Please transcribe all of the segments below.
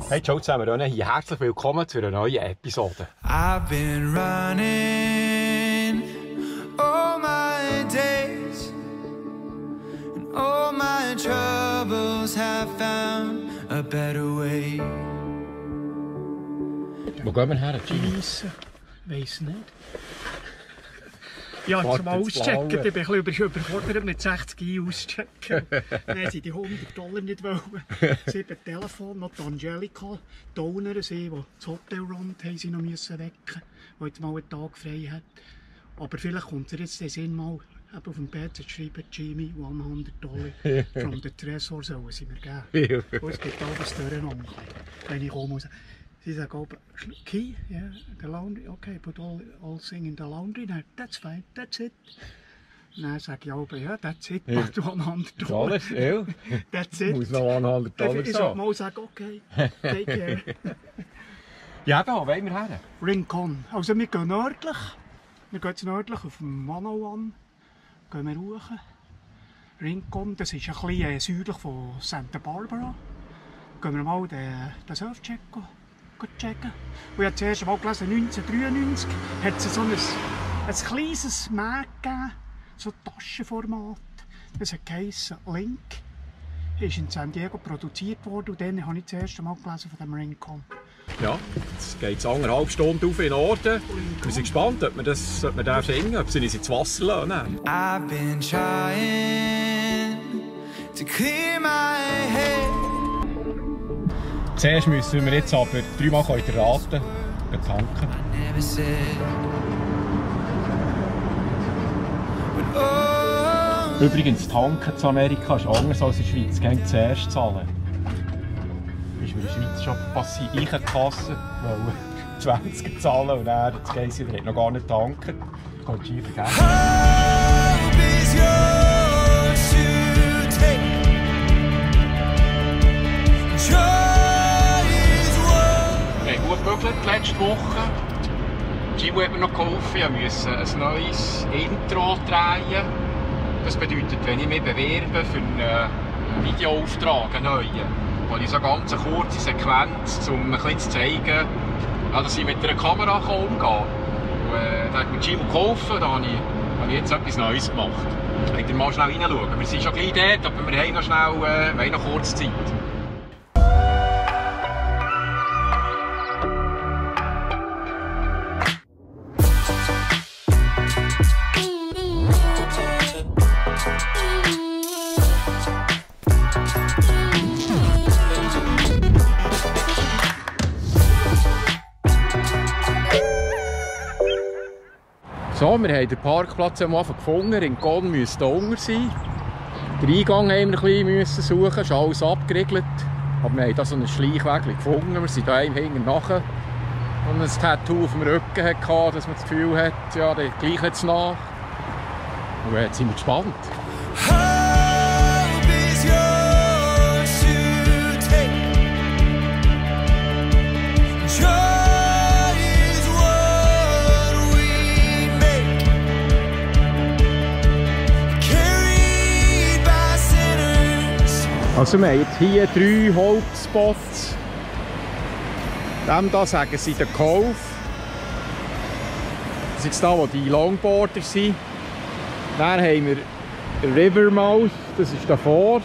Hey, ciao zusammen, René hier. Herzlich willkommen zu einer neuen Episode. I've been running all my days, and all my troubles have found a better way. Wo gehen wir her, Gini? Weiss nicht. Ja, zum Auschecken, ich bin ein bisschen überfordert mit 60 auschecken. Dann sie die $100 nicht wollen. 7 Telefone, noch die Angelika, die Owner, die das Hotelrund haben sie noch müssen wecken, die jetzt mal einen Tag frei hat. Aber vielleicht kommt es jetzt den Sinn mal, auf dem Bett zu schreiben, Jimmy, $100 from the Tresor sollen sie mir geben. Und es gibt alles durcheinander, wenn ich komme. Sie sagen oben, key, yeah, the laundry, okay, put all things in the laundry, no, that's fine, that's it. Dann sage ich oben, ja, that's it, but $100. Alles, ja. That's it. Muss noch $100 sein. Ich sage mal, okay, take care. Ja, da wollen wir her. Rincon, also wir gehen nördlich. Wir gehen jetzt nördlich auf dem 101, gehen wir hoch. Rincon, das ist ein bisschen südlich von Santa Barbara. Gehen wir mal den Surfcheck checken. Und ich habe das erste Mal gelesen, 1993 hat es so ein kleines Mag gegeben, so ein Taschenformat. Das hat geheissen Link. Ist in San Diego produziert worden und dann habe ich das erste Mal gelesen von dem Rincon. Ja, jetzt geht es 1,5 Stunden auf in den Norden. Wir sind gespannt, ob wir den singen, ob sie uns ins Wasser lassen. I've been trying to clear my head. Zuerst müssen wir jetzt aber 3-mal raten, tanken. Never said. But oh, Übrigens, tanken in Amerika ist anders als in der Schweiz. Gehen zuerst zahlen. Ist mir in der Schweiz schon passiert, ich in die Kasse, weil 20 zahlen und dann das Geisse, der hat noch gar nicht tanken. Das kannst du hier vergessen. hope is yours to take. Joy is what. Wir haben gut gebügelt letzte Woche. Gimo hat mir noch geholfen, ich musste ein neues Intro drehen. Das bedeutet, wenn ich mich bewerbe für einen Videoauftrag, einen neuen, wo ich so eine ganz kurze Sequenz, um ein bisschen zu zeigen, dass ich mit einer Kamera umgehen kann. Und, da hat mir Gimo geholfen, da habe ich jetzt etwas Neues gemacht. Könnt ihr mal schnell reinschauen. Wir sind schon gleich dort, aber wir haben noch schnell noch kurz Zeit. So, wir haben den Parkplatz am Anfang gefunden. Rincon müsste unten sein. Den Eingang haben wir ein bisschen suchen, ist alles abgeriegelt. Aber wir haben hier so einen Schleichweg gefunden. Wir sind hier hinten nachher. Und ein Tattoo auf dem Rücken hatte, dass man das Gefühl hat, ja, der gleich jetzt nach. Und jetzt sind wir gespannt. Hope is yours to take. Joy is what we make. Carried by sinners. Also wir haben jetzt hier 3 Hauptspots. Dem hier sagen sie den Cove. Das ist jetzt da, wo die Longboarder sind. Dann haben wir Rivermouth, das ist davor.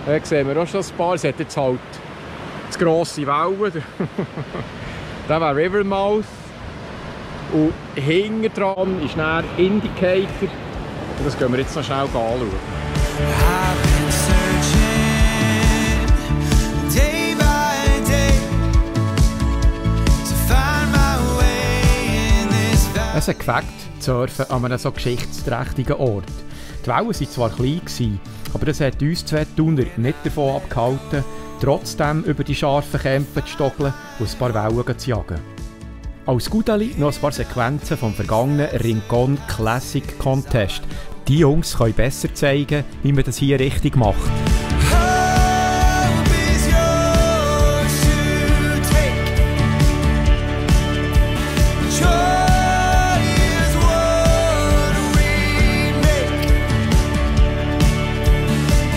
Da sehen wir auch schon ein paar. Es hat jetzt halt zu grosse Wellen. Da wäre Rivermouth. Und hinten dran ist dann Indicator. Und das gehen wir jetzt noch schnell anschauen. I've been searching day by day to find my way in this valley. Es hat gefällt, zu surfen an einem so geschichtsträchtigen Ort. Die Wellen waren zwar klein, aber das hat uns zwei Thuner nicht davon abgehalten, trotzdem über die scharfen Kämpfe zu stockeln und ein paar Wellen zu jagen. Als Gudeli noch ein paar Sequenzen vom vergangenen Rincon Classic Contest. Die Jungs können besser zeigen, wie man das hier richtig macht. Hope is yours to take. Joy is what we make.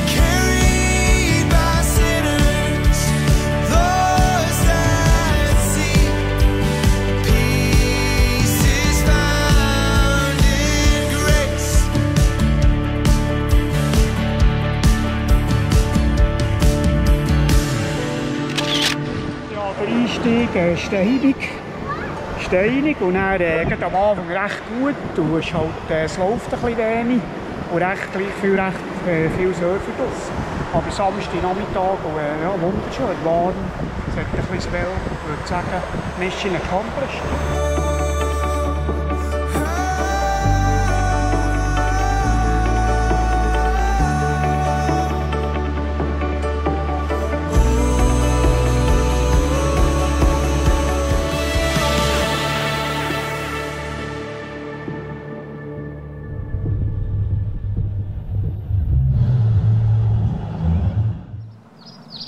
Carried by sinners, Lord Einstieg steinig und dann geht am Anfang recht gut. Es läuft ein bisschen wenig und recht viel Surfer draus. Aber Samstagnachmittag ja, wunderschön, warm, es hat ein bisschen Swell, ich würde sagen, Mission accomplished.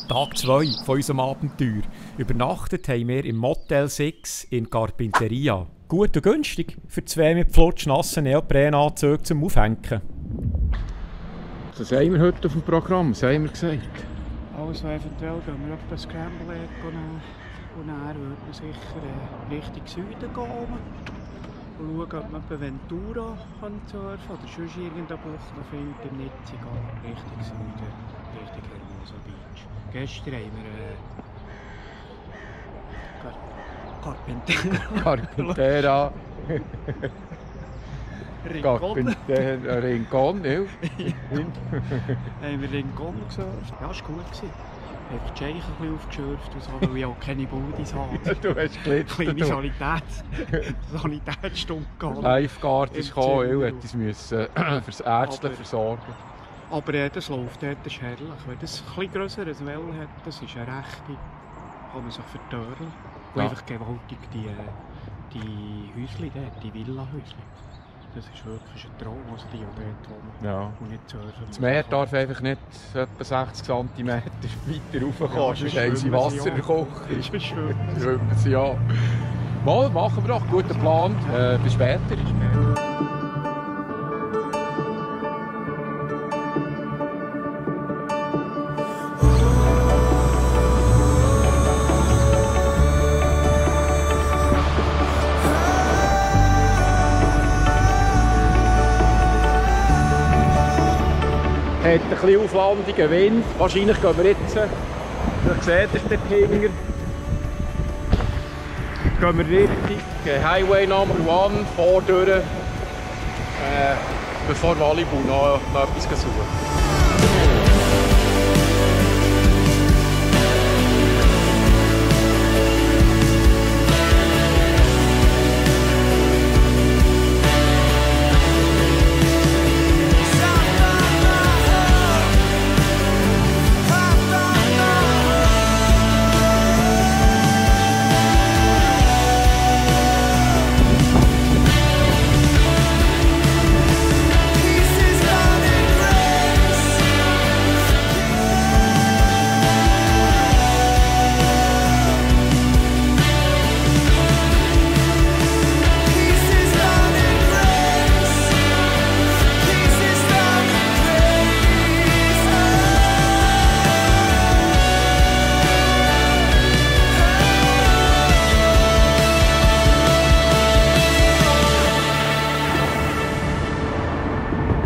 Tag 2 von unserem Abenteuer. Übernachtet haben wir im Motel 6 in Carpinteria. Gut und günstig für 2 mit flutschnassen Neoprenanzügen zum Aufhängen. Was haben wir heute auf dem Programm? Was haben wir gesagt? Also eventuell gehen wir etwa Scramble Egg und dann würde man sicher Richtung Süden gehen. Und schauen, ob man bei Ventura surfen kann oder sonst irgendeine Bucht findet im Nizzigal Richtung Süden, Richtung Hermosa Beach. Gestern haben wir Carpintera. Rincon, ja. Haben wir Rincon gesurft. Ja, es war gut. Ich habe die Scheiche ein bisschen aufgeschürft, und so, weil ich auch keine Buddies habe. Du hast gelitten. Kleine Sanitätsstunde gehabt. Lifeguard ist gekommen, weil es fürs Ärztliche versorgen. Aber das läuft dort, das ist herrlich. Wenn das ein bisschen grösseres Well hat, das ist eine rechte, kann man sich vertörlen. Und einfach gewaltig die Häuschen dort, die Villa-Häuschen. Das ist wirklich ein Traum, also die dort wohnen. Ja. Und nicht surfen. Das Meer darf einfach nicht etwa 60 cm weiter raufkommen, sonst haben sie Wasser in der Küche. Das ist schön. Ja. Mal, machen wir doch, guter Plan. Bis später. Hat ein bisschen auflandigen Wind. Wahrscheinlich gehen wir jetzt, ihr seht es dort hinten, gehen wir Richtung Highway Number 1 vordurch, bevor Malibu noch etwas suchen.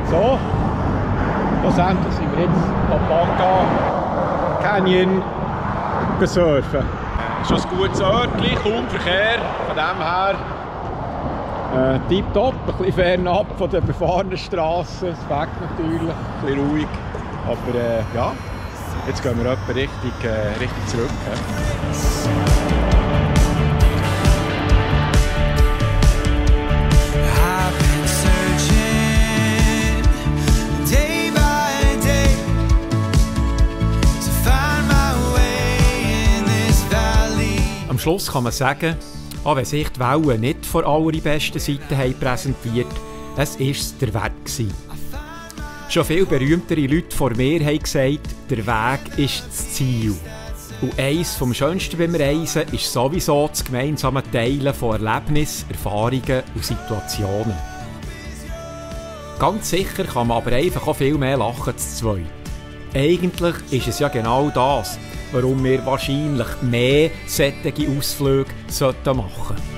So, schlussendlich sind wir jetzt Pampanga Canyon surfen. Es ist ein gutes Örtchen, kaum Verkehr, von dem her tipptopp, ein bisschen fernab von den befahrenen Strassen, es fegt natürlich, ein bisschen ruhig, aber ja, jetzt gehen wir etwa Richtung zurück. Am Schluss kann man sagen, auch wenn sich die Wellen nicht von allerbesten Seiten haben präsentiert, es war es der Weg gewesen. Schon viele berühmtere Leute vor mir haben gesagt, der Weg ist das Ziel. Und eines vom Schönsten beim Reisen ist sowieso das gemeinsame Teilen von Erlebnissen, Erfahrungen und Situationen. Ganz sicher kann man aber einfach auch viel mehr lachen zu zweit. Eigentlich ist es ja genau das, warum wir wahrscheinlich mehr solche Ausflüge machen sollten.